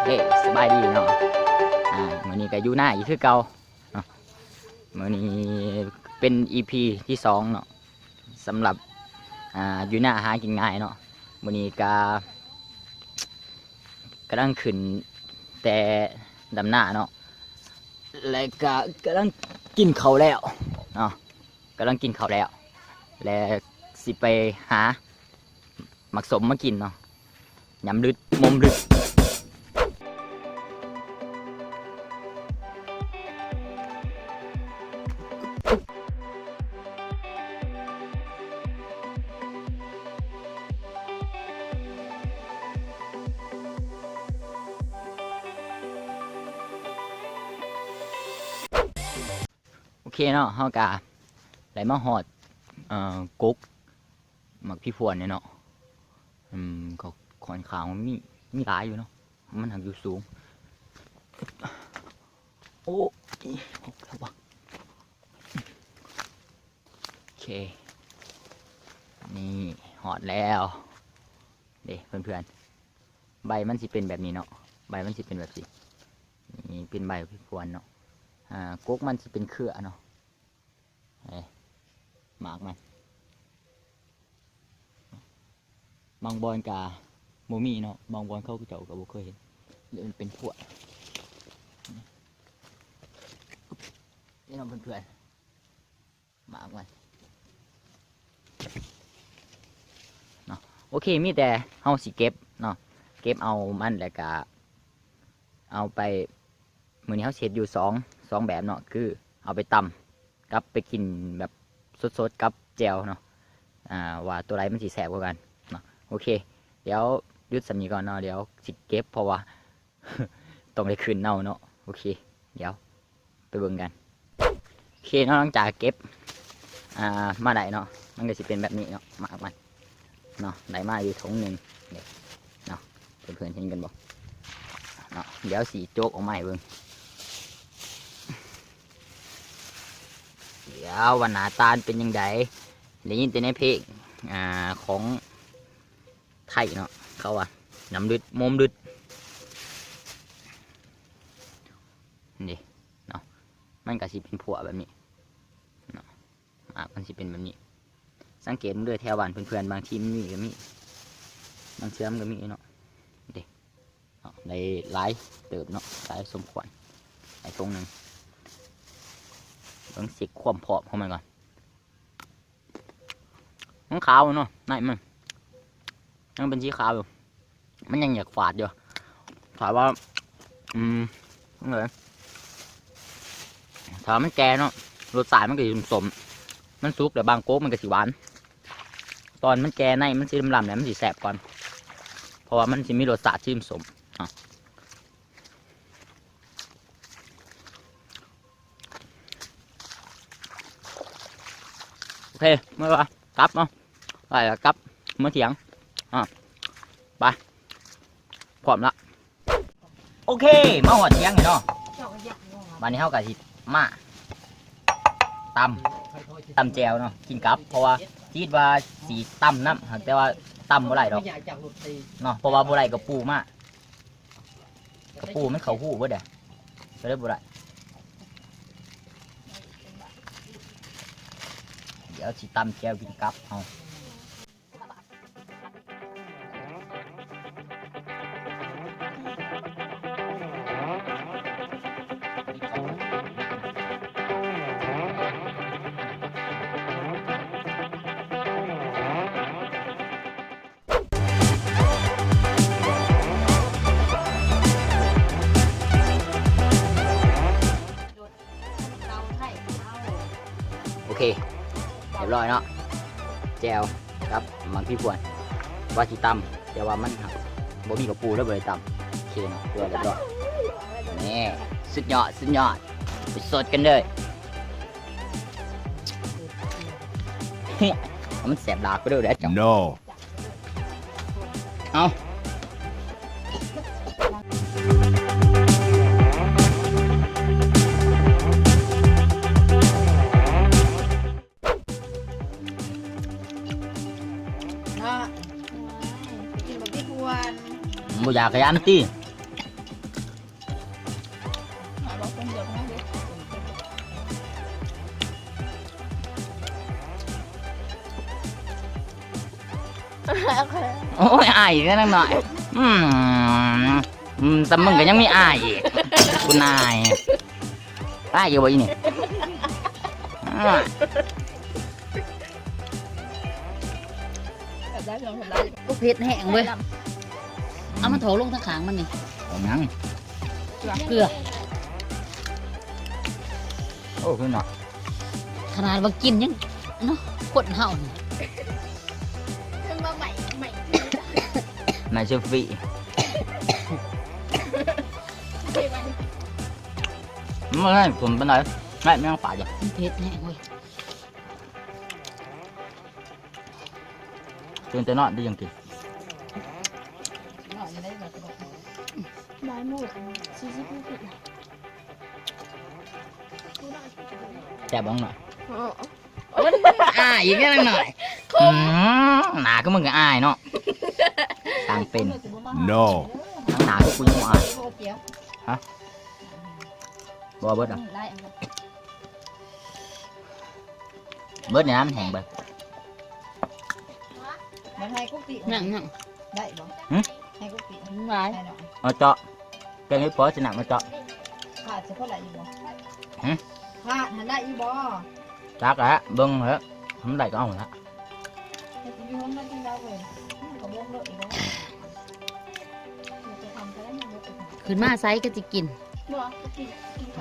ເອີ ສະບາຍດີເນາະ ອາ ມື້ນີ້ກໍຢູ່ນາອີກຄືເກົ່າເນາະ. ມື້ນີ້ເປັນອີພີທີສອງເນາະ ສຳລັບ ອາ ຢູ່ນາຫາກິນງ່າຍເນາະ. ມື້ນີ້ກະ ກຳລັງຂຶ້ນແຕ່ດຳນາເນາະ ແລະກະກຳລັງກິນເຂົ້າແລ້ວເນາະ ກຳລັງກິນເຂົ້າແລ້ວ ແລະຊິໄປຫາ ໝາກສົ້ມມາກິນເນາະ ຍຳລຶດ ມົມລຶດ. ໂອເຄເນາະ ເຮົາກະໄດ້ມາຮອດ ເອີ ກົກ ໝາກພີພວນນີ້ເນາະ ອືມ ກໍຂ້ອນຂ້າງມີ ມີຫຼາຍຢູ່ເນາະ ມັນຫາກຢູ່ສູງ. ໂອ້ຍ ໂອເຄ ນີ້ຮອດແລ້ວເດ້ເພື່ອນໆ. ໃບມັນຊິເປັນແບບນີ້ເນາະ ໃບມັນຊິເປັນແບບຊີ້ ນີ້ເປັນໃບພີພວນເນາະ ອາ ກົກມັນຊິເປັນເຄືອເນາະ. ເອີ ໝາກມັນ ບາງບ່ອນກະບໍ່ມີເນາະ ບາງບ່ອນເຂົາເຈົ້າກໍບໍ່ເຄີຍເຫັນ ຫຼືມັນເປັນພວກ ນີ້ເນາະເພື່ອນໆ ໝາກມັນເນາະ. ໂອເຄ ມີແຕ່ເຮົາຊິເກັບເນາະ ເກັບເອົາມັນ ແລ້ວກະເອົາໄປ ມື້ນີ້ເຮົາຊິເຮັດຢູ່ສອງ ສອງແບບເນາະ ຄືເອົາໄປຕຳ ກັບໄປກິນແບບສົດໆກັບແຈ່ວເນາະ ອາ ວ່າຕົວໃດມັນຊິແຊບກວ່າກັນເນາະ. ໂອເຄ ດຽວຢຸດສ່ຳນີ້ກ່ອນເນາະ ດຽວຊິເກັບ ເພາະວ່າຕ້ອງໄດ້ຂຶ້ນເອົາເນາະ. ໂອເຄ ດຽວໄປເບິ່ງກັນ. ໂອເຄເນາະ ຫຼັງຈາກເກັບ ອາ ມາໄດ້ເນາະ ມັນກໍຊິເປັນແບບນີ້ເນາະ ໝາກມັນເນາະ ໄດ້ມາຢູ່ຖົງໜຶ່ງເດ້ເນາະ ເພື່ອນໆເຫັນກັນບໍ່ເນາະ. ດຽວຊິໂຈກອອກມາໃຫ້ເບິ່ງ ດຽວວ່າໜ້າຕາເປັນຈັ່ງໃດ. ໄດ້ຍິນແຕ່ໃນເພງ ອາ ຂອງໄທເນາະ ເຂົາວ່າ ຍຳດຶດ ມົມດຶດ ນີ້ເນາະ ມັນກໍຊິເປັນພົວແບບນີ້ເນາະ ໝາກມັນຊິເປັນແບບນີ້. ສັງເກດເບິ່ງເດີ ແຖວບ້ານເພື່ອນໆ ບາງທີມັນມີກໍມີ ບາງເທື່ອມັນກໍມີເນາະ ເດ້ເນາະ ໄດ້ຫຼາຍເຕີບເນາະ ຫຼາຍສົມຄວນ ໄດ້ຖົງໜຶ່ງ. ເບິ່ງເຊັກຄວາມພ້ອມຂອງມັນກ່ອນ ມັນຂາວເນາະ ໃນມັນຍັງເປັນສີຂາວຢູ່ ມັນຍັງຢາກຝາດຢູ່ ຖ້າວ່າ ອືມ ຈັ່ງໃດ ຖ້າມັນແກ່ເນາະ ລົດຊາດມັນກໍຊິສົ້ມໆ ມັນສຸກແລ້ວບາງກົກມັນກໍຊິຫວານ ຕອນມັນແກ່ໃນມັນຊິລຳໆ ແລ້ວມັນຊິແຊບກ່ອນ ເພາະວ່າມັນຊິມີລົດຊາດຊິສົ້ມໆເນາະ. ໂອເຄ ເມື່ອ ກັບເນາະ ໄປລະກັບ ເມືອຖຽງ ອາ ໄປ ພ້ອມລະ. ໂອເຄ ມາຮອດຖຽງແລ້ວເນາະ ບາດນີ້ເຮົາກໍຊິມາຕຳ ຕຳແຈ່ວເນາະ ກິນກັບ ເພາະວ່າຄິດວ່າຊິຕຳນຳ ແຕ່ວ່າຕຳບໍ່ໄດ້ດອກເນາະ ເພາະວ່າບໍ່ໄດ້ກະປູມາ ກະປູມັນເຂົ້າຮູເບິດເດ້ ກໍເລີຍບໍ່ໄດ້. ດຽວຊິຕຳແຈ່ວກິນກັບເຮົາ. ໂອເຄ ຮຽບຮ້ອຍເນາະ ແຈ່ວກັບໝາກພີພວນ ວ່າຊິຕຳ ແຕ່ວ່າມັນຫາກບໍ່ມີກະປູ ເລີຍບໍ່ໄດ້ຕຳ. ໂອເຄເນາະ ຖືວ່າຮຽບຮ້ອຍ. ນີ້ ສຸດຍອດ ສຸດຍອດ ໄປສົດກັນເດີ. ມັນແສບດາກໄປເດີ. No. ເອົາ ເນາະ ໄປກິນບັກພິກວນ ບໍ່ຢາກກະຢ່າມັນຕິ. ໂອ້ຍ ອາຍອີກແລ້ວນາງນ້ອຍ. ອືມ ອືມ ແຕ່ມຶງກໍຍັງມີອາຍອີກ. ຄຸນນາຍ ອາຍຢູ່ບໍ່ອີນີ້? ອືມ ເຜັດແຮງເວີຍ. ເອົາມາຖອກລົງທາງຂ້າງມັນນີ້. ເອົາຫຍັງ? ເກືອ. ໂອ້ ຄືເນາະ. ຂະໜາດວ່າກິນຍັງເນາະ ຄົນເຮົານີ້. ເປັນວ່າໃໝ່ ໃໝ່ ໃໝ່ເຊລຟີ. ມັນບໍ່ໄດ້ຂົມປານໃດ. ໄດ້ແມງປາດຢູ່. ມັນເຜັດແຮງເວີຍ. ຕື່ນແຕ່ນອນໄດ້ຍັງກິນ. ບ່າຍໂມງສີ່ສິບນາທີ. ແຊບບໍ່ນ້ອງ? ເອີ ອາຍອີກແລ້ວນາງນ້ອຍ. ອືມ ໜ້າຄືມຶງກໍອາຍເນາະ. ຊ່າງເປັນ. ນອ ໜ້າຄືກູຍັງບໍ່ອາຍ. ຮະ? ບໍ່ເບິດອະ. ເບິດນີ້ນະ ມັນແຫ້ງໄປ. ມັນໃຫ້ກຸກຕິ ຍັງ ຍັງ ໄດ້ບໍ່? ຫຶ? ໃຫ້ກຸກຕິ ຫຼາຍ ໄດ້ດອກ. ເອົາເຈາະ ແກງເຫັດເຜາະຊິນຳມາເຈາະ. ຂາດຊິພໍໄດ້ຢູ່ບໍ່? ຫຶ? ຂາດຫັ້ນໄດ້ຢູ່ບໍ່? ຈັກແຫຼະ ເບິ່ງເຮີ້ ມັນໄດ້ກໍເອົາຫັ້ນລະ. ຂຶ້ນມາໃສກໍຊິກິນ. ບໍ່ ບໍ່ກິນ. ໄປ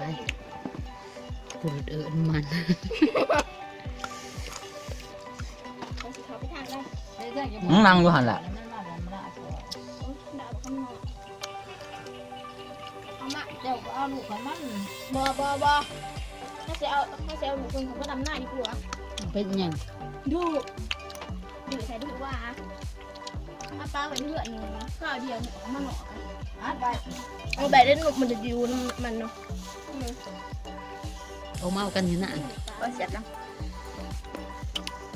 ປູດເອີ້ນມັນ ເຂົາຊິເຂົ້າໄປທາງໃດ? ອືມ ນັ່ງຢູ່ຫັ້ນແຫຼະ. ເອົາມາ ເຈົ້າກໍເອົາລູກຂ້ອຍມາ. ບໍ່ ບໍ່ ບໍ່ ເຮົາຊິເອົາ ເຮົາຊິເອົາລູກເພິ່ນເຂົ້າມາດຳນາດີກວ່າ. ເປັນຫຍັງ? ດຸ ດຸໃສ່ດຸວ່າ ເອົາປາໄວ້ເຮືອນນີ້ ຄາວດຽວນີ້ອອກມານອກ. ອັດໄວ້ ເອົາໄປໄດ້ນົກມັນຈະຢູ່ນຳມັນເນາະ. ອືມ ອອກມາເອົາກັນຢູ່ນະ. ບໍ່ເສຍດນຳ.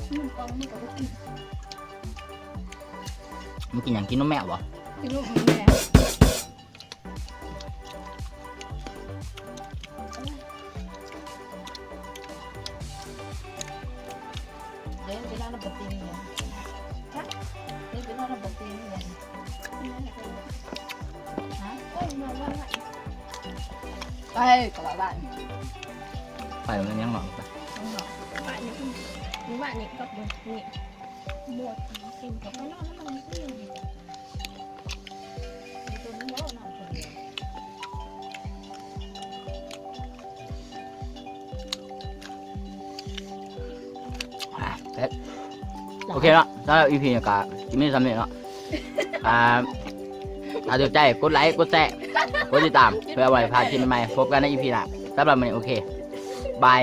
ອືມ ປອງມັນກໍບໍ່ກິນ. ມັນກິນຫຍັງ? ກິນນົມແມວບໍ່? ກິນນົມແມວ. ເດີນໄປນອນນຳປາຕີນເລີຍ. ຮະ? ເດີນໄປນອນນຳປາຕີນເລີຍ. ຮະ? ໄປ ກໍວ່າບ້ານ. ໄປມັນຍັງນອນໄປ. ບ້ານນີ້ ບ້ານນີ້ກໍບໍ່ ນີ້ ໝົດ ກິນກໍໄປນອນນຳມັນ. ອ່າ ເປັດ ໂອເຄເນາະ ສຳລັບອີພີນີ້ກໍຊິມີສ່ຳນີ້ເນາະ. ອ່າ ຖ້າຖືກໃຈກົດໄລ ກົດແຊ ກົດຕິດຕາມ ເພື່ອບໍ່ໃຫ້ພາດຄລິບໃໝ່ໆ. ພົບກັນໃນອີພີໜ້າ. ສຳລັບມື້ນີ້ ໂອເຄ ບາຍ.